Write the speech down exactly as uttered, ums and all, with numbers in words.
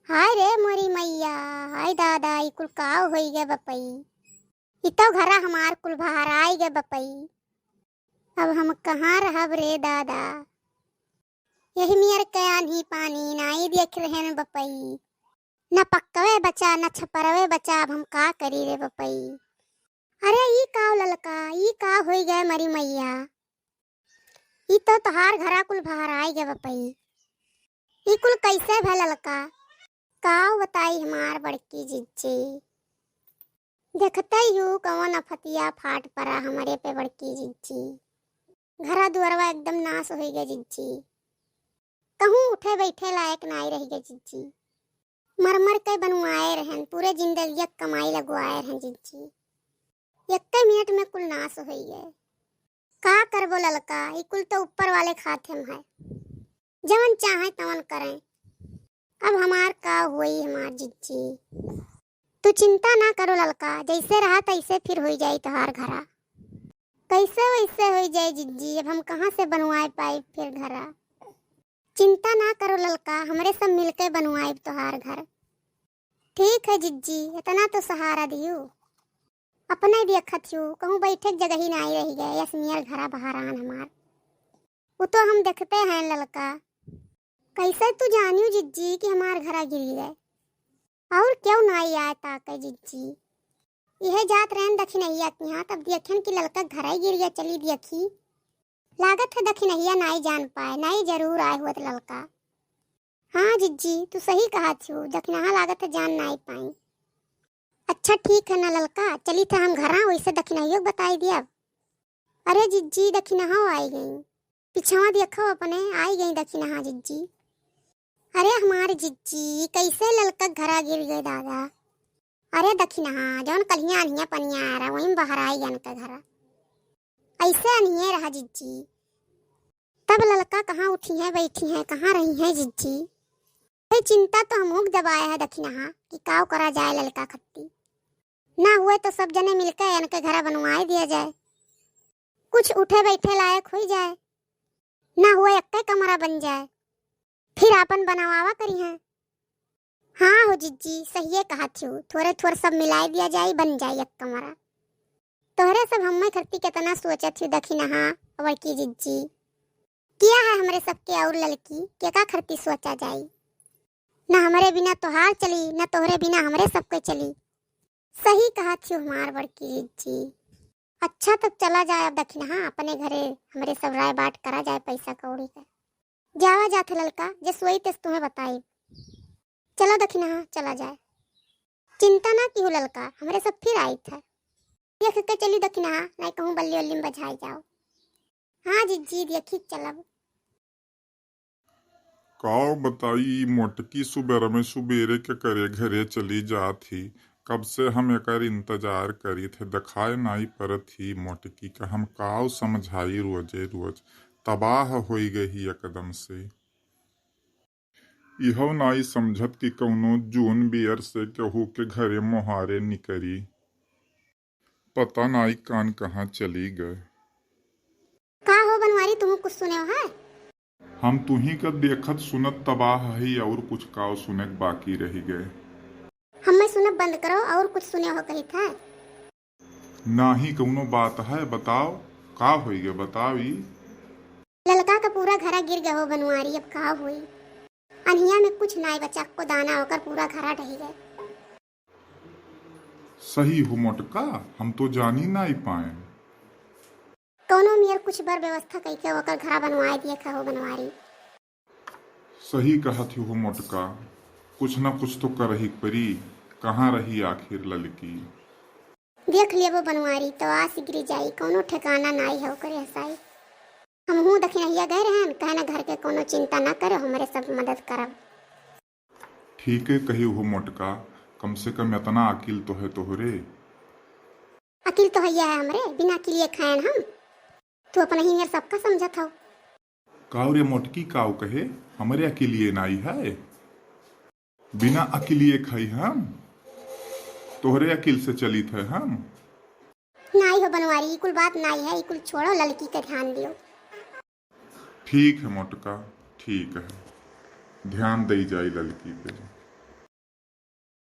हाय रे मोरी मैया, हाय दादा, ई कुल काव होई गे बपई? ई तो घरा हमार कुल बहराई गे बपई। अब हम कहाँ रहब रे दादा? यही मियर के आन्ही पानी नाई देख रहेन बपई। न पक्कवे बचा, न छपरवे बचा, अब हम का करी रे बपई? अरे ई काव ललका, ई का होई गे मरी मैया? ई तो तोहार घरा कुल बहराई गे बपई। ई कुल कैसे भे ललका? काव बताई हमार बड़की जिज्जी। देखते ही हूँ कौन आफतिया फाट परा हमरे पे बड़की जिज्जी। घरा दुआरवा एकदम नाश होई गे जिज्जी। कहूँ उठे बैठे लायक नाई रही गे जिज्जी। मर मर के बनवाए रहन, पूरे जिंदगिया कमाई लगवाए रहन जिज्जी। एक्के मिनट में कुल नाश होई गे। का करबो ललका, ई कुल तो ऊपर वाले खाते में है, जवन चाहे तवन करें। अब हमार का होई हमार जिज्जी? तू चिंता ना करो ललका, जैसे रहा तैसे फिर होई जाई तोहार घरा। कैसे वैसे होई जाए जिज्जी, अब हम कहाँ से बनवाए पाई फिर घरा? चिंता ना करो ललका, हमरे सब मिलके बनवाइब तोहार घर। ठीक है जिज्जी, इतना तो सहारा दियो। अपने देखत हो, कहूँ बैठे के जगह ही नाई रही गए, यस मियर घरा बहरान हमार। वो तो हम देखते हैं ललका। कैसे तू जानियो जिज्जी कि हमार घरा गिर गए? और क्यों नाई आए ताके जिज्जी? यह जात रहन दखिनहिया के यहाँ, तब देखन कि ललका घरा ही गिर गए, चली देखी। लागत है दखिनहिया नाई जान पाए, नाई जरूर आए हुआ ललका। हाँ जिज्जी, तू सही कहा थियो, दखिनहा लागत है जान नाई पाई। अच्छा ठीक है ना ललका, चली थे हम घरा, वैसे दखिनहियो के बताई दिया। अरे जिज्जी, दखिनहा आई गई, पिछवा देखो अपने, आई गई दखिनहा जिज्जी। अरे हमारे जिज्जी, कैसे ललका घरा गिर गए दादा? अरे दखिनहा, जौन कलिया अनिया पनिया आ रहा, वहीं बहराई गन के घरा। ऐसे अनिये रहा जिज्जी। तब ललका कहाँ उठी हैं, बैठी हैं, कहाँ रही हैं जिज्जी? ये चिंता तो हमहू के दबाया है दखिनहा कि काव करा जाए ललका खत्ती। ना हुए तो सब जने मिलके इनके घरा बनवाए दिया जाए, कुछ उठे बैठे लायक होई जाए, ना हुए एक्के कमरा बन जाए, फिर आपन बनवावा करी हैं। हाँ हो जिज्जी, सहिए कहा थियो, थोरे थोर सब मिलाई दिया जाई, बन जाई एक कमरा। तोहरे सब हम्मे खरती केतना सोचत थियो दखिनहा, बड़की जिज्जी। किया है हमरे सबके और ललकी, केका खरती सोचा जाई? न हमरे बिना तोहार चली, न तोहरे बिना हमरे सबके चली। सही कहा थियो हमार बड़की जिज्जी। अच्छा तब चला जाए अब दखिनहा अपने घरे, हमरे सब राय बाट करा जाए पैसा कौड़ी का। जावा जात है ललका, जे सोई तेस तुम्हें बताई। चलो दखिनहा, चला जाए। चिंता ना किहु ललका, हमरे सब फिर आइत है। देख के चली दखिनहा, नाई कहूँ बल्ली उल्ली में बझाई जाओ। हाँ जिज्जी, देखी चलब। काव बताई, ई मोटकी सुबेर में सुबेरे के करे घरे चली जात ही। कब से हम एकर इंतजार करीत है, देखाए नाई परत ही मोटकी का। हम काव समझाई रोजे रोज, तबाह होई गई एकदम से। इहो नाई समझत कि कौनो जून बियर से केहू के घरे मोहारे निकरी। पता नाई कान कहाँ चली गए। का हो बनवारी, तुहूँ कुछ सुने हो है? हम तुही का देखत सुनत तबाह हई, और कुछ काव सुने के बाकी रही गए। हम्मे सुनब बंद करो, और कुछ सुने हो कही था? नाही कौनो बात है, बताओ का होई गए, बताओ ई। ललका का पूरा घरा गिर गए हो बनवारी, अब का होई? अनहिया में कुछ नाई बचा, को दाना ओकर पूरा घरा ढही गए। सही हो मोटका, हम तो जानी नाई पाएन। कौनो मियर कुछ बर व्यवस्था कइके ओकर घरा बनवाए दिए खहो बनवारी। सही कहत हो मोटका, कुछ ना कुछ तो करही परी। कहाँ रही आखिर ललकी? देख लेबो बनवारी, तो आस गिरी जाई, कौनो ठिकाना नाई है ओकरे हसाई। हमहूँ दखिनहिया गए रहन, कहे ना घर के कौनो चिंता ना करे, हमरे सब मदद करब। ठीक है कही हो मोटका, कम से कम इतना अकिल तो है तोहरे। अकिल तो हैया है हमरे, बिना अकिलिए खाएन हम। तू अपना ही मेर सबका समझत हो। काव रे मोटकी, काव कहे, हमरे अकिलिए नाई है? बिना अकिलिए खाई हम? तोहरे अकिल से चलित है हम? नाई हो बनवारी, ई कुल बात नाई है, ई कुल छोड़ो, ललकी के ध्यान दियो। ठीक है मोटका, ठीक है, ध्यान दई जाई ललकी पे।